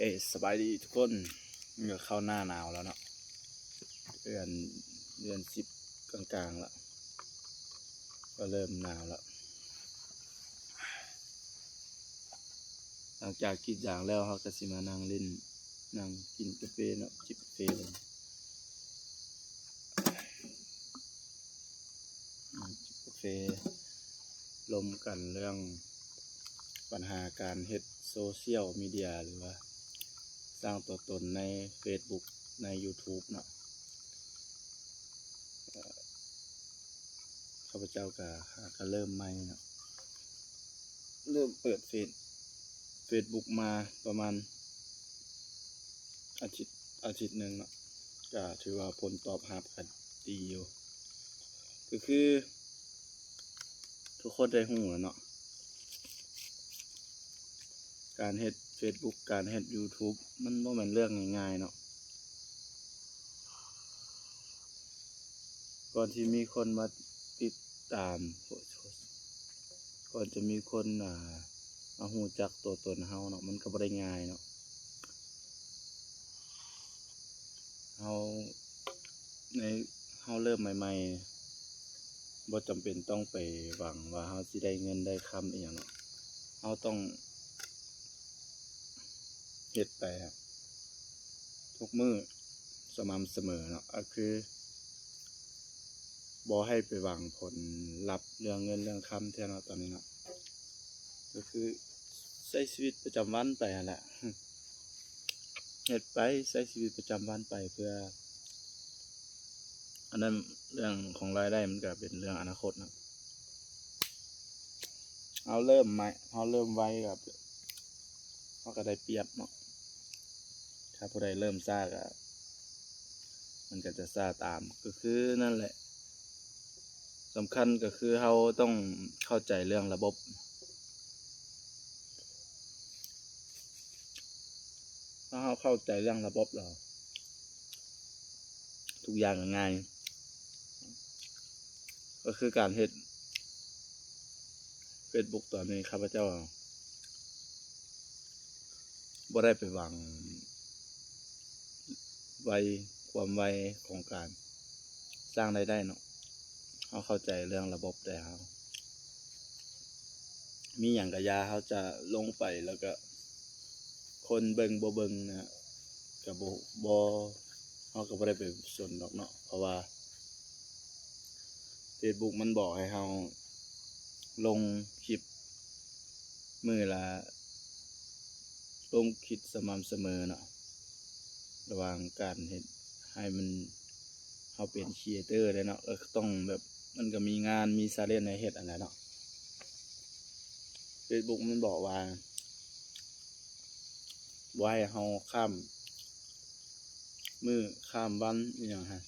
ເອີ ສະບາຍດີທຸກຄົນ. ກໍເຂົ້າໜ້າໜາວແລ້ວເນາະ ເດືອນ ເດືອນສິບກາງໆແລ້ວ ກໍເລີ່ມໜາວແລ້ວ. ຫຼັງຈາກກຣີດຢາງແລ້ວ ເຮົາກໍຊິມານັ່ງຫຼິ້ນ ນັ່ງກິນກາເຟເນາະ ຈິບກາເຟເລີຍ. ກາເຟ ລົມກັນເລື່ອງບັນຫາການເຮັດໂຊຊຽວມີເດຍ ຫຼືວ່າສ້າງຕົວຕົນໃນເຟສບຸກ ໃນຢູທູບເນາະ. ເອີ ຂ້າພະເຈົ້າກະຫາກະເລີ່ມໃໝ່ເນາະ ເລີ່ມເປີດເຟສ ເຟສບຸກມາປະມານອາທິດ ອາທິດໜຶ່ງເນາະ ກະຖືວ່າຜົນຕອບຮັບກະດີຢູ່. ກໍຄືທຸກຄົນໄດ້ຮູ້ແລ້ວເນາະ ການເຮັດເຟສບຸກ ການເຮັດຢູທູບ ມັນບໍ່ແມ່ນເລື່ອງງ່າຍໆເນາະ. ກ່ອນທີ່ມີຄົນມາຕິດຕາມ ກ່ອນຈະມີຄົນ ອ່າ ມາຮູ້ຈັກຕົວຕົນເຮົາເນາະ ມັນກໍບໍ່ໄດ້ງ່າຍເນາະ. ເຮົາ ໃນ ເຮົາເລີ່ມໃໝ່ໆ ບໍ່ຈຳເປັນຕ້ອງໄປຫວັງວ່າເຮົາຊິໄດ້ເງິນໄດ້ຄຳອີ່ຫຍັງເນາະ. ເຮົາຕ້ອງເຮັດໄປທຸກມື້ ສະໝ່ຳສະເໝີເນາະ ກໍຄືບໍ່ໃຫ້ໄປຫວັງຜົນລັບເລື່ອງເງິນເລື່ອງຄຳເທື່ອເນາະ ຕອນນີ້ເນາະ. ກໍຄືໃຊ້ຊີວິດປະຈຳວັນໄປຫັ້ນແຫຼະ ເຮັດໄປ ໃຊ້ຊີວິດປະຈຳວັນໄປ ເພື່ອ ອັນນັ້ນເລື່ອງຂອງລາຍໄດ້ມັນກະເປັນເລື່ອງອະນາຄົດເນາະ. ເຮົາເລີ່ມໃໝ່ ເຮົາເລີ່ມໄວກະ ເຮົາກະໄດ້ປຽບເນາະ. ຖ້າຜູ້ໃດເລີ່ມຊ້າກະ ມັນກະຈະຊ້າຕາມ. ກໍຄືນັ້ນແຫຼະ ສຳຄັນກໍຄືເຮົາຕ້ອງເຂົ້າໃຈເລື່ອງລະບົບ. ຖ້າເຮົາເຂົ້າໃຈເລື່ອງລະບົບແລ້ວ ທຸກຢ່າງກໍງ່າຍ. ກໍຄືການເຮັດເຟສບຸກຕອນນີ້ ຂ້າພະເຈົ້າບໍ່ໄດ້ໄປຫວັງໄວ ຄວາມໄວຂອງການສ້າງລາຍໄດ້ເນາະ. ເຮົາເຂົ້າໃຈເລື່ອງລະບົບແຕ່ເຮົາ ມີຫຍັງກະຢ່າ ເຮົາຈະລົງໄປແລ້ວກະຄົນເບິ່ງບໍ່ເບິ່ງນະ ກະບໍ່ ບໍ່ ເຮົາກະບໍ່ໄດ້ໄປສົນດອກເນາະ. ເພາະວ່າເຟສບຸກມັນບອກໃຫ້ເຮົາລົງຄລິບມື້ລະ ລົງຄລິບສະໝ່ຳສະເໝີເນາະ. ລະຫວ່າງການເຮັດໃຫ້ມັນ ເຮົາເປັນຄຣີເອເຕີໄດ້ເນາະ ກໍຕ້ອງແບບ ມັນກໍມີງານ ມີຊາເລນໃຫ້ເຮັດຫັ້ນແຫຼະເນາະ. ເຟສບຸກມັນບອກວ່າ ບໍ່ໃຫ້ເຮົາຂ້າມມື້ຂ້າມວັນອີ່ຫຍັງຫັ້ນ.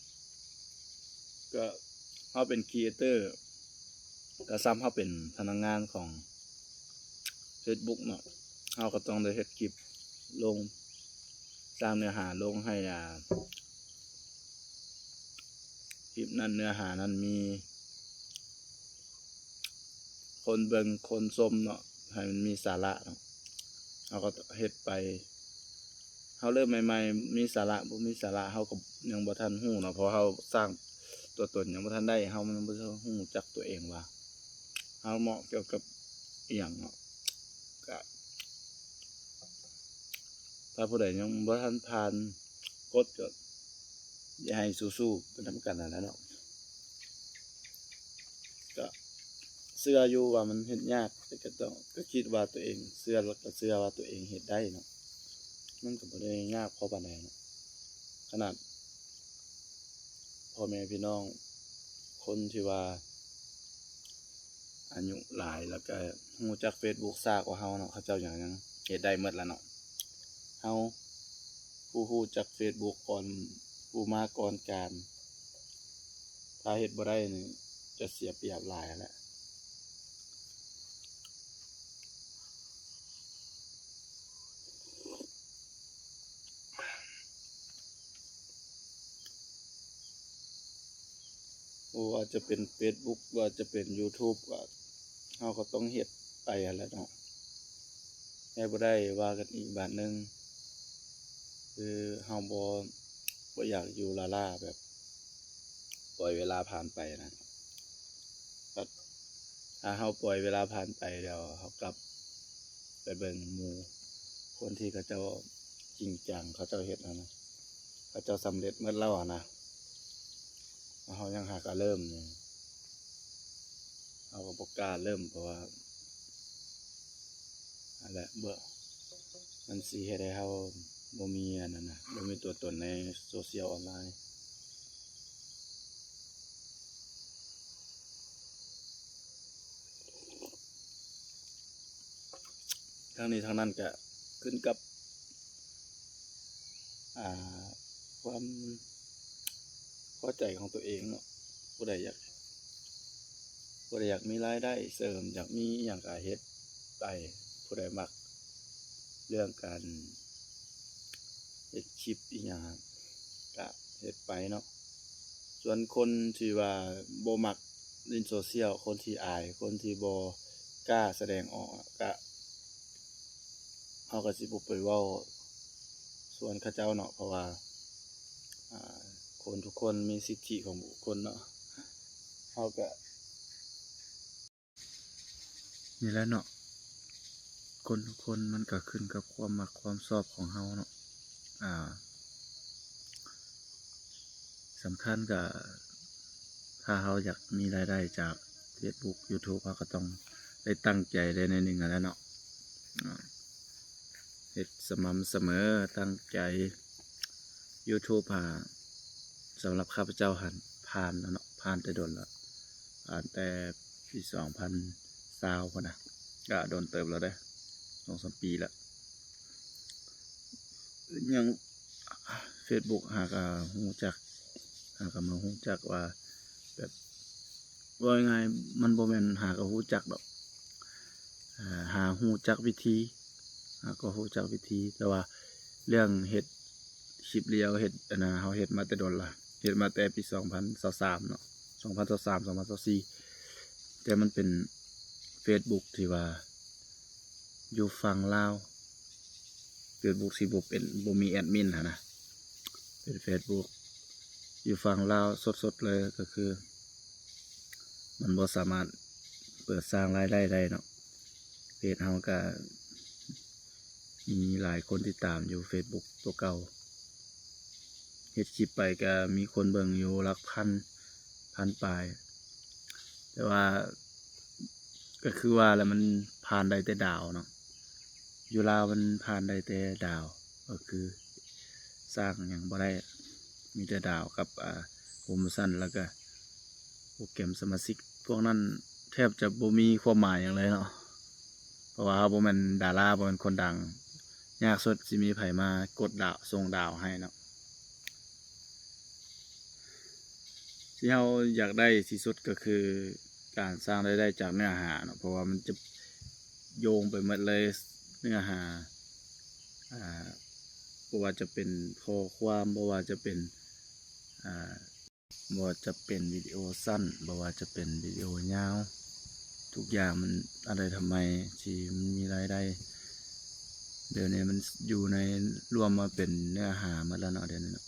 ກໍເຮົາເປັນຄຣີເອເຕີ ກໍສ່ຳເຮົາເປັນພະນັກງານຂອງເຟສບຸກເນາະ ເຮົາກໍຕ້ອງໄດ້ເຮັດຄລິບລົງ ສ້າງເນື້ອຫາລົງໃຫ້ ອ່າ ຄລິບນັ້ນ ເນື້ອຫານັ້ນມີຄົນເບິ່ງຄົນຊົມເນາະ ໃຫ້ມັນມີສາລະເນາະ. ເຮົາກໍເຮັດໄປ ເຮົາເລີ່ມໃໝ່ໆ ມີສາລະ ບໍ່ມີສາລະ ເຮົາກໍຍັງບໍ່ທັນຮູ້ເນາະ ເພາະເຮົາສ້າງຕົວຕົນຍັງບໍ່ທັນໄດ້ ເຮົາຍັງບໍ່ຮູ້ຈັກຕົວເອງວ່າເຮົາເໝາະກ່ຽວກັບອີ່ຫຍັງເນາະ. ກະຖ້າຜູ້ໃດຍັງບໍ່ທັນຜ່ານກົດ ກໍຢາກໃຫ້ສູ້ໆໄປນຳກັນຫັ້ນແຫຼະເນາະ. ກະເຊື່ອຢູ່ວ່າມັນເຮັດຍາກ ແຕ່ກະຕ້ອງ ກະຄິດວ່າຕົວເອງເຊື່ອ ແລ້ວກະເຊື່ອວ່າຕົວເອງເຮັດໄດ້ເນາະ. ມັນກະບໍ່ໄດ້ຍາກພໍປານໃດເນາະ ຂະໜາດພໍ່ແມ່ພີ່ນ້ອງຄົນທີ່ວ່າອາຍຸຫຼາຍ ແລ້ວກະຮູ້ຈັກເຟສບຸກຊ້າກວ່າເຮົາເນາະ ເຂົາເຈົ້າຍັງ ຍັງເຮັດໄດ້ໝົດລະເນາະ. ເຮົາຜູ້ຮູ້ຈັກເຟສບຸກກ່ອນ ຜູ້ມາກ່ອນການ ຖ້າເຮັດບໍ່ໄດ້ນີ້ຈະເສຍປຽບຫຼາຍແຫຼະ. ບໍ່ວ່າຈະເປັນເຟສບຸກ ບໍ່ວ່າຈະເປັນຢູທູບ ກໍເຮົາກໍຕ້ອງເຮັດໄປຫັ້ນແຫຼະເນາະ. ເຮັດບໍ່ໄດ້ວ່າກັນອີກບາດໜຶ່ງ. ຄືເຮົາບໍ່ ບໍ່ຢາກຢູ່ລ້າໆ ແບບປ່ອຍເວລາຜ່ານໄປນະ. ແບບຖ້າເຮົາປ່ອຍເວລາຜ່ານໄປແລ້ວ ເຮົາກັບໄປເບິ່ງໝູ່ຄົນທີ່ເຂົາເຈົ້າຈິງຈັງ ເຂົາເຈົ້າເຮັດຫັ້ນນະ ເຂົາເຈົ້າສຳເລັດໝົດແລ້ວຫັ້ນນະ ເຮົາຍັງຫາກະເລີ່ມນີ້ ເຮົາກໍບໍ່ກ້າເລີ່ມ ເພາະວ່າ ນັ້ນແຫຼະ ບໍ່ ມັນຊິເຮັດໃຫ້ເຮົາບໍ່ມີອັນນັ້ນນະ ບໍ່ມີຕົວຕົນໃນໂຊຊຽວອອນລາຍ. ທັງນີ້ທັງນັ້ນກະຂຶ້ນກັບ ອ່າ ຄວາມພໍໃຈຂອງຕົວເອງເນາະ ຜູ້ໃດຢາກ ຜູ້ໃດຢາກມີລາຍໄດ້ເສີມ ຢາກມີອີ່ຫຍັງກະເຮັດໄປ ຜູ້ໃດມັກເລື່ອງການເຮັດຄລິບອີ່ຫຍັງກະເຮັດໄປເນາະ. ສ່ວນຄົນທີ່ວ່າບໍ່ມັກຫຼິ້ນໂຊຊຽວ ຄົນທີ່ອາຍ ຄົນທີ່ບໍ່ກ້າສະແດງອອກ ກະ ເຮົາກໍຊິບໍ່ໄປເວົ້າສວນເຂົາເຈົ້າເນາະ ເພາະວ່າ ອ່າ ຄົນທຸກຄົນມີສິດທິຂອງບຸກຄົນເນາະ ເຮົາກໍ ນີ້ແຫຼະເນາະ ຄົນທຸກຄົນມັນກໍຂຶ້ນກັບຄວາມມັກຄວາມຊອບຂອງເຮົາເນາະ. ອ່າ ສຳຄັນກໍ ຖ້າເຮົາຢາກມີລາຍໄດ້ຈາກເຟສບຸກ ຢູທູບ ເຮົາກໍຕ້ອງໄດ້ຕັ້ງໃຈໄດ້ໜ້ອຍໜຶ່ງຫັ້ນແຫຼະເນາະ ອ່າ ເຮັດສະໝ່ຳສະເໝີ ຕັ້ງໃຈ. ຢູທູບຫາ ສຳລັບຂ້າພະເຈົ້າຫັ້ນ ຜ່ານແລ້ວເນາະ ຜ່ານແຕ່ດົນແລ້ວ ຜ່ານແຕ່ປີສອງພັນຊາວພຸ້ນນະ ກະດົນເຕີບແລ້ວເດ້ ສອງສາມປີແລ້ວ. ຍັງ ເຟສບຸກຫາກະຮູ້ຈັກ ຫາກະມາຮູ້ຈັກວ່າ ແບບ ເວົ້າງ່າຍໆ ມັນບໍ່ແມ່ນຫາກະຮູ້ຈັກດອກ ອ່າ ຫາຮູ້ຈັກວິທີ ຫາກໍຮູ້ຈັກວິທີ ແຕ່ວ່າເລື່ອງເຮັດຄລິບລຽວ ເຮັດອັນນະ ເຮົາເຮັດມາແຕ່ດົນລະ ເຮັດມາແຕ່ປີສອງພັນຊາວສາມເນາະ ສອງພັນຊາວສາມ ສອງພັນຊາວສີ່ ແຕ່ມັນເປັນເຟສບຸກທີ່ວ່າຢູ່ຝັ່ງລາວ ເຟສບຸກຊິບໍ່ເປັນ ບໍ່ມີແອດມິນຫັ້ນນະ ເປັນເຟສບຸກຢູ່ຝັ່ງລາວສົດໆເລີຍ ກໍຄືມັນບໍ່ສາມາດເປີດສ້າງລາຍໄດ້ໄດ້ເນາະ. ເພຈເຮົາກະມີຫຼາຍຄົນຕິດຕາມຢູ່ເຟສບຸກຕົວເກົ່າ ເຮັດຄລິບໄປກະມີຄົນເບິ່ງຢູ່ຫຼັກພັນ ພັນປາຍ ແຕ່ວ່າ ກໍຄືວ່າແຫຼະ ມັນຜ່ານໄດ້ແຕ່ດາວເນາະ ຢູ່ລາວມັນຜ່ານໄດ້ແຕ່ດາວ ກໍຄືສ້າງຫຍັງບໍ່ໄດ້ ມີແຕ່ດາວກັບ ອ່າ ໂປຣໂມຊັນ ແລ້ວກະໂປຣແກຣມສະມາຊິກ ພວກນັ້ນແທບຈະບໍ່ມີຄວາມໝາຍຫຍັງເລີຍເນາະ ເພາະວ່າເຮົາບໍ່ແມ່ນດາລາ ບໍ່ແມ່ນຄົນດັງ ຍາກສຸດຊິມີໃຜມາກົດດາວ ສົ່ງດາວໃຫ້ເນາະ. ທີ່ເຮົາຢາກໄດ້ທີ່ສຸດກໍຄືການສ້າງລາຍໄດ້ຈາກເນື້ອຫາເນາະ ເພາະວ່າມັນຈະໂຍງໄປໝົດເລີຍ ເນື້ອຫາ ອ່າ ບໍ່ວ່າຈະເປັນຂໍ້ຄວາມ ບໍ່ວ່າຈະເປັນ ອ່າ ບໍ່ວ່າຈະເປັນວິດີໂອສັ້ນ ບໍ່ວ່າຈະເປັນວິດີໂອຍາວ ທຸກຢ່າງມັນ ອະໄລທຳໄມທີ່ມັນມີລາຍໄດ້ ດຽວນີ້ມັນຢູ່ໃນ ລວມມາເປັນເນື້ອຫາໝົດແລ້ວເນາະ ດຽວນີ້ເນາະ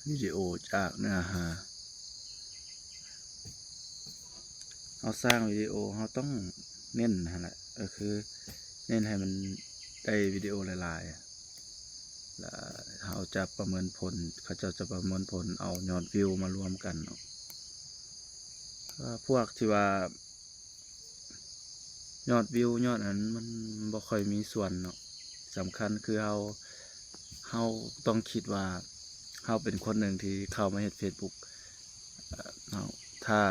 ວິດີໂອຈາກເນື້ອຫາ ເຮົາສ້າງວິດີໂອ ເຮົາຕ້ອງເນັ້ນຫັ້ນແຫຼະ ກໍຄືເນັ້ນໃຫ້ມັນໄດ້ວິດີໂອຫຼາຍໆ ແລ້ວເຮົາຈະປະເມີນຜົນ ເຂົາເຈົ້າຈະປະເມີນຜົນເອົາຍອດວິວມາລວມກັນເນາະ ເອີ ພວກທີ່ວ່າ ຍອດວິວ ຍອດອັນນັ້ນ ມັນບໍ່ຄ່ອຍມີສ່ວນເນາະ ສຳຄັນຄືເຮົາ ເຮົາຕ້ອງຄິດວ່າ ເຮົາເປັນຄົນໜຶ່ງທີ່ເຂົ້າມາເຮັດເຟສບຸກ ເອີ ເຮົາ ຖ້າ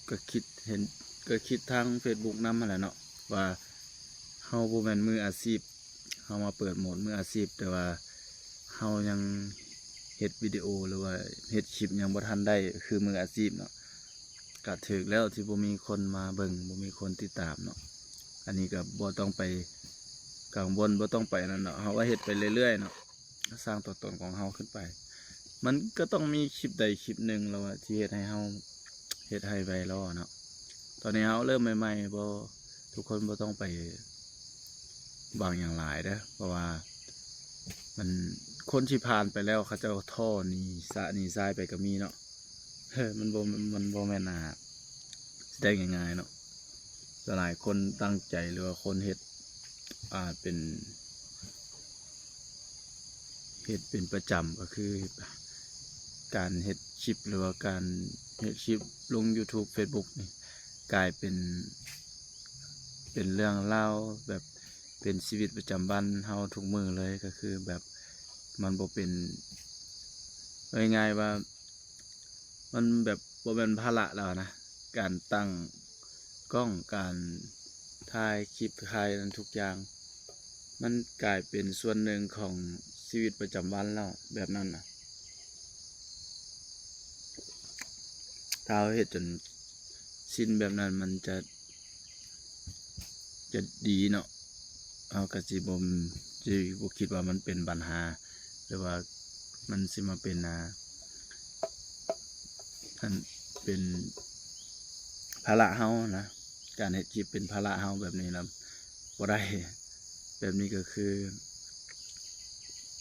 ກໍຄິດເຫັນ ກໍຄິດທາງເຟສບຸກນຳຫັ້ນແຫຼະເນາະ ວ່າເຮົາບໍ່ແມ່ນມືອາຊີບ ເຮົາມາເປີດໂໝດມືອາຊີບ ແຕ່ວ່າເຮົາຍັງເຮັດວິດີໂອ ຫຼືວ່າເຮັດຄລິບຍັງບໍ່ທັນໄດ້ຄືມືອາຊີບເນາະ ກະຖືກແລ້ວທີ່ບໍ່ມີຄົນມາເບິ່ງ ບໍ່ມີຄົນຕິດຕາມເນາະ ອັນນີ້ກະບໍ່ຕ້ອງໄປກັງວົນ ບໍ່ຕ້ອງໄປນັ້ນເນາະ ເຮົາກໍເຮັດໄປເລື້ອຍໆເນາະ ສ້າງຕົວຕົນຂອງເຮົາຂຶ້ນໄປ ມັນກໍຕ້ອງມີຄລິບໃດຄລິບໜຶ່ງແລ້ວທີ່ເຮັດໃຫ້ເຮົາ ເຮັດໃຫ້ໄວຣັລເນາະ ຕອນນີ້ເຮົາເລີ່ມໃໝ່ໆ ບໍ່ ທຸກຄົນບໍ່ຕ້ອງໄປ ຫວັງຫຍັງຫຼາຍເດີ້ ເພາະວ່າມັນ ຄົນທີ່ຜ່ານໄປແລ້ວ ເຂົາເຈົ້າທໍ້ໜີສະໜີຊາຍໄປກໍມີເນາະ. ເອີ ມັນບໍ່ ມັນບໍ່ແມ່ນ ອ່າ ຊິໄດ້ງ່າຍໆເນາະ. ຫຼາຍໆຄົນຕັ້ງໃຈ ຫຼືວ່າຄົນເຮັດ ອ່າ ເປັນ ເຮັດເປັນປະຈຳ ກໍຄືການເຮັດຄລິບ ຫຼືວ່າການເຮັດຄລິບລົງ YouTube Facebook ນີ້ ກາຍເປັນ ເປັນເລື່ອງລາວ ແບບເປັນຊີວິດປະຈຳວັນເຮົາທຸກມື້ເລີຍ. ກໍຄືແບບມັນບໍ່ເປັນ ເວົ້າງ່າຍໆວ່າ ມັນແບບບໍ່ແມ່ນພາລະແລ້ວນະ ການຕັ້ງກ້ອງ ການຖ່າຍຄລິບ ຖ່າຍນັ້ນທຸກຢ່າງ ມັນກາຍເປັນສ່ວນໜຶ່ງຂອງຊີວິດປະຈຳວັນແລ້ວ ແບບນັ້ນນະ. ຖ້າເຮົາເຮັດຈົນຊິນແບບນັ້ນ ມັນຈະ ຈະດີເນາະ. ເຮົາກໍຊິບໍ່ ຊິບໍ່ຄິດວ່າມັນເປັນບັນຫາ ຫຼືວ່າມັນຊິມາເປັນ ອ່າ ອັນ ເປັນພາລະເຮົານະ. ການເຮັດຄລິບເປັນພາລະເຮົາແບບນີ້ນະ ບໍ່ໄດ້. ແບບນີ້ກໍຄື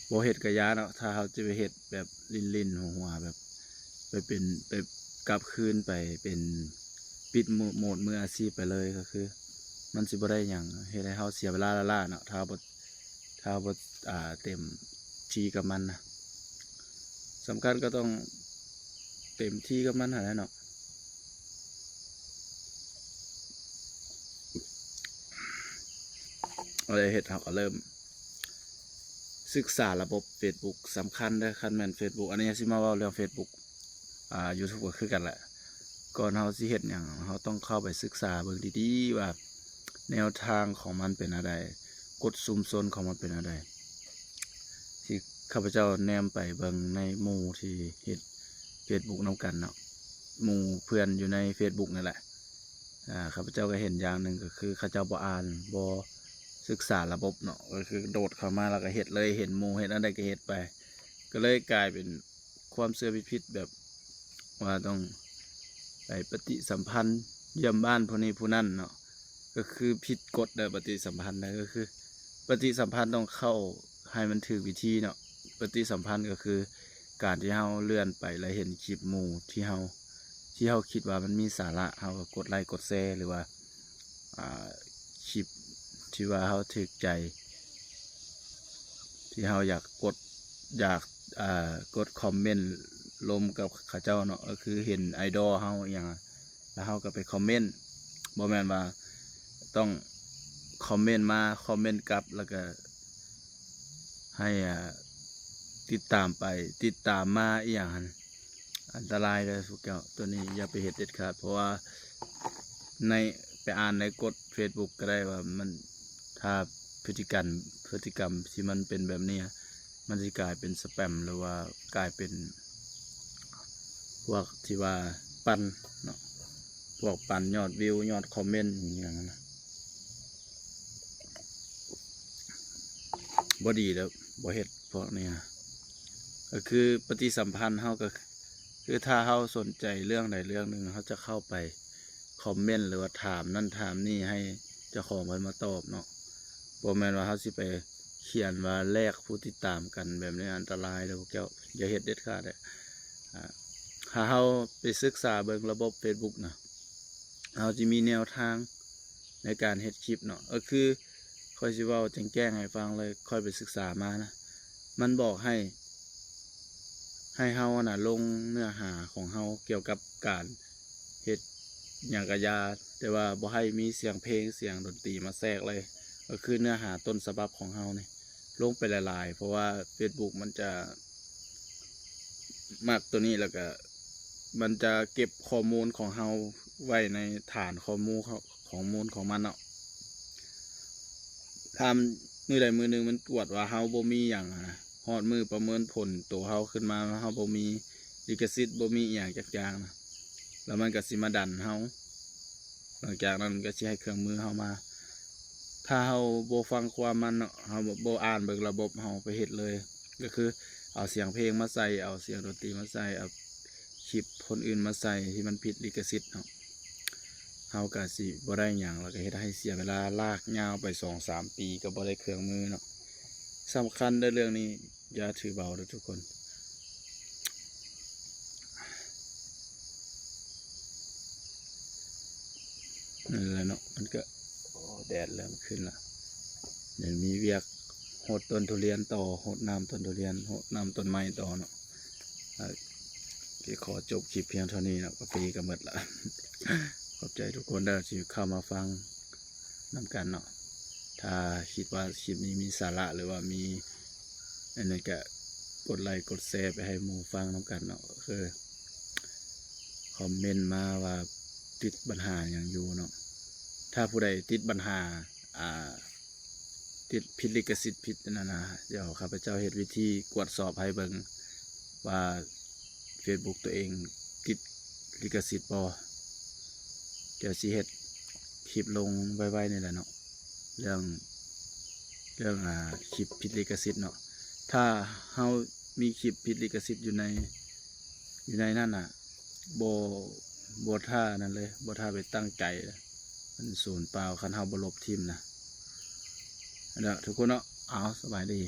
ບໍ່ເຮັດກະຢ່າເນາະ. ຖ້າເຮົາຈະໄປເຮັດແບບຫຼິ້ນໆຫົວໆ ແບບໄປເປັນ ໄປກັບຄືນໄປເປັນປິດໂໝດມືອາຊີບໄປເລີຍ ກໍຄືມັນຊິບໍ່ໄດ້ຫຍັງ ເຮັດໃຫ້ເຮົາເສຍເວລາລ້າໆເນາະ. ຖ້າເຮົາບໍ່ ຖ້າເຮົາບໍ່ ອ່າ ເຕັມທີ່ກັບມັນນະ. ສຳຄັນກໍຕ້ອງເຕັມທີ່ກັບມັນຫັ້ນແຫຼະເນາະ. ເຮົາໄດ້ເຮັດ ເຮົາກໍເລີ່ມສຶກສາລະບົບ Facebook ສຳຄັນເດີ້. ຄັນແມ່ນ Facebook ອັນນີ້ຊິມາເວົ້າເລື່ອງ Facebook ອ່າ YouTube ກໍຄືກັນແຫຼະ. ກ່ອນເຮົາຊິເຮັດຫຍັງ ເຮົາຕ້ອງເຂົ້າໄປສຶກສາເບິ່ງດີໆວ່າແນວທາງຂອງມັນເປັນແນວໃດ, ກົດຊຸມຊົນຂອງມັນເປັນແນວໃດ. ທີ່ຂ້າພະເຈົ້າແນມໄປເບິ່ງໃນໝູ່ທີ່ເຮັດ Facebook ນຳກັນເນາະ, ໝູ່ເພື່ອນຢູ່ໃນ Facebook ນີ້ແຫຼະ. ອ່າ ຂ້າພະເຈົ້າກໍເຫັນຢ່າງໜຶ່ງ ກໍຄືເຂົາເຈົ້າບໍ່ອ່ານ ບໍ່ສຶກສາລະບົບເນາະ, ກໍຄືໂດດເຂົ້າມາແລ້ວກໍເຮັດເລີຍ, ເຫັນໝູ່ເຮັດອັນໃດກໍເຮັດໄປ, ກໍເລີຍກາຍເປັນ ຄວາມເຊື່ອຜິດໆ ແບບວ່າຕ້ອງໄປປະຕິສຳພັນຢ້ຽມບ້ານຜູ້ນີ້ຜູ້ນັ້ນເນາະ, ກໍຄືຜິດກົດເດີ ປະຕິສຳພັນນະ, ກໍຄືປະຕິສຳພັນຕ້ອງເຂົ້າໃຫ້ມັນຖືກວິທີເນາະ. ປະຕິສຳພັນກໍຄືການທີ່ເຮົາເລື່ອນໄປແລ້ວເຫັນຄລິບໝູ່ທີ່ເຮົາ ທີ່ເຮົາຄິດວ່າມັນມີສາລະ ເຮົາກໍກົດໄລກົດແຊ ຫຼືວ່າ ອ່າ ຄລິບທີ່ວ່າເຮົາຖືກໃຈ ທີ່ເຮົາຢາກກົດ ຢາກ ອ່າ ກົດຄອມເມັນລົມກັບເຂົາເຈົ້າເນາະ, ກໍຄືເຫັນໄອດອລເຮົາອີ່ຫຍັງ ແລ້ວເຮົາກໍໄປຄອມເມັນ, ບໍ່ແມ່ນວ່າຕ້ອງຄອມເມັນມາ ຄອມເມັນກັບ ແລ້ວກໍໃຫ້ ອ່າ ຕິດຕາມໄປ ຕິດຕາມມາອີ່ຫຍັງຫັ້ນ. ອັນຕະລາຍເດີພວກເຈົ້າ, ໂຕນີ້ຢ່າໄປເຮັດເດັດຂາດ ເພາະວ່າໃນ ໄປອ່ານໃນກົດ Facebook ກໍໄດ້ວ່າມັນ ຖ້າພຶດຕິກຳ ພຶດຕິກຳທີ່ມັນເປັນແບບນີ້ ມັນຊິກາຍເປັນສະແປມ ຫຼືວ່າກາຍເປັນພວກທີ່ວ່າປັ່ນເນາະ, ພວກປັ່ນຍອດວິວ ຍອດຄອມເມັນອີ່ຫຍັງຫັ້ນນະ. ບໍ່ດີເດີ້ ບໍ່ເຮັດພວກນີ້ນະ. ກໍຄືປະຕິສຳພັນເຮົາ ກໍຄືຖ້າເຮົາສົນໃຈເລື່ອງໃດເລື່ອງໜຶ່ງ ເຮົາຈະເຂົ້າໄປຄອມເມັນ ຫຼືວ່າຖາມນັ້ນຖາມນີ້ໃຫ້ເຈົ້າຂອງເພິ່ນມາຕອບເນາະ, ບໍ່ແມ່ນວ່າເຮົາຊິໄປຂຽນວ່າແລກຜູ້ຕິດຕາມກັນ ແບບນີ້ອັນຕະລາຍເດີ້ພວກເຈົ້າ, ຢ່າເຮັດເດັດຂາດເດີ້. ອ່າ ຖ້າເຮົາໄປສຶກສາເບິ່ງລະບົບ Facebook ນະ ເຮົາຈະມີແນວທາງໃນການເຮັດຄລິບເນາະ, ກໍຄືຂ້ອຍຊິເວົ້າແຈ້ງໆໃຫ້ຟັງເລີຍ, ຂ້ອຍໄປສຶກສາມານະ, ມັນບອກໃຫ້ ໃຫ້ເຮົາຫັ້ນນະລົງເນື້ອຫາຂອງເຮົາກ່ຽວກັບການເຮັດຫຍັງກະຢ່າ, ແຕ່ວ່າບໍ່ໃຫ້ມີສຽງເພງ ສຽງດົນຕີມາແຊກເລີຍ, ກໍຄືເນື້ອຫາຕົ້ນສະບັບຂອງເຮົານີ້ ລົງໄປຫຼາຍໆ ເພາະວ່າ Facebook ມັນຈະມັກໂຕນີ້ ແລ້ວກະມັນຈະເກັບຂໍ້ມູນຂອງເຮົາໄວ້ໃນຖານຂໍ້ມູນ ຂໍ້ມູນຂອງມັນເນາະ. ຖ້າມື້ໃດມື້ໜຶ່ງມັນກວດວ່າເຮົາບໍ່ມີຫຍັງຫັ້ນນະ, ຮອດມື້ປະເມີນຜົນໂຕເຮົາຂຶ້ນມາ ເຮົາບໍ່ມີລິຂະສິດ ບໍ່ມີອີ່ຫຍັງຈັກຢ່າງນະ, ແລ້ວມັນກໍຊິມາດັນເຮົາ. ຫຼັງຈາກນັ້ນມັນກໍຊິໃຫ້ເຄື່ອງມືເຮົາມາ. ຖ້າເຮົາບໍ່ຟັງຄວາມມັນເນາະ, ເຮົາບໍ່ ບໍ່ອ່ານເບິ່ງລະບົບ, ເຮົາໄປເຮັດເລີຍ, ກໍຄືເອົາສຽງເພງມາໃສ່, ເອົາສຽງດົນຕີມາໃສ່, ເອົາຄລິບຄົນອື່ນມາໃສ່ທີ່ມັນຜິດລິຂະສິດເນາະ. ເຮົາກະຊິບໍ່ໄດ້ຫຍັງ ແລ້ວກະເຮັດໃຫ້ເສຍເວລາ ລາກຍາວໄປສອງສາມປີ ກະບໍ່ໄດ້ເຄື່ອງມືເນາະ. ສຳຄັນເດີ້ເລື່ອງນີ້ ຢ່າຖືເບົາເດີ້ທຸກຄົນ. ນັ້ນແຫຼະເນາະ ມັນກະ ໂອ້ ແດດເລີ່ມຂຶ້ນລະ. ຍັງມີວຽກຫົດຕົ້ນທຸລຽນຕໍ່ ຫົດນ້ຳຕົ້ນທຸລຽນ ຫົດນ້ຳຕົ້ນໄມ້ຕໍ່ເນາະ. ເອີ ຊິຂໍຈົບຄລິບພຽງເທົ່ານີ້ເນາະ ກາເຟກະໝົດລະ. ຂອບໃຈທຸກຄົນເດີ້ທີ່ເຂົ້າມາຟັງນຳກັນເນາະ. ຖ້າຄິດວ່າຄລິບນີ້ມີສາລະ ຫຼືວ່າມີອັນນັ້ນກະກົດໄລກົດແຊໄປໃຫ້ໝູ່ຟັງນຳກັນເນາະ. ຄືຄອມເມັນມາວ່າຕິດບັນຫາຫຍັງຢູ່ເນາະ. ຖ້າຜູ້ໃດຕິດບັນຫາ ອ່າ ຕິດຜິດລິຂະສິດ ຜິດອັນນັ້ນນະ ດຽວຂ້າພະເຈົ້າເຮັດວິທີກວດສອບໃຫ້ເບິ່ງວ່າເຟສບຸກຕົວເອງຕິດລິຂະສິດບໍ່. ດຽວຊິເຮັດຄລິບລົງໄວໆນີ້ແຫຼະເນາະ ເລື່ອງ ເລື່ອງ ອ່າ ຄລິບຜິດລິຂະສິດເນາະ. ຖ້າເຮົາມີຄລິບຜິດລິຂະສິດຢູ່ໃນ ຢູ່ໃນນັ້ນນະ ບໍ່ ບໍ່ຖ້ານັ້ນເລີຍ ບໍ່ຖ້າໄປຕັ້ງໃຈ ມັນສູນເປົ່າ ຄັນເຮົາບໍ່ລົບຖິ້ມນະ. ນັ້ນແຫຼະທຸກຄົນເນາະ ເອົາ ສະບາຍດີ.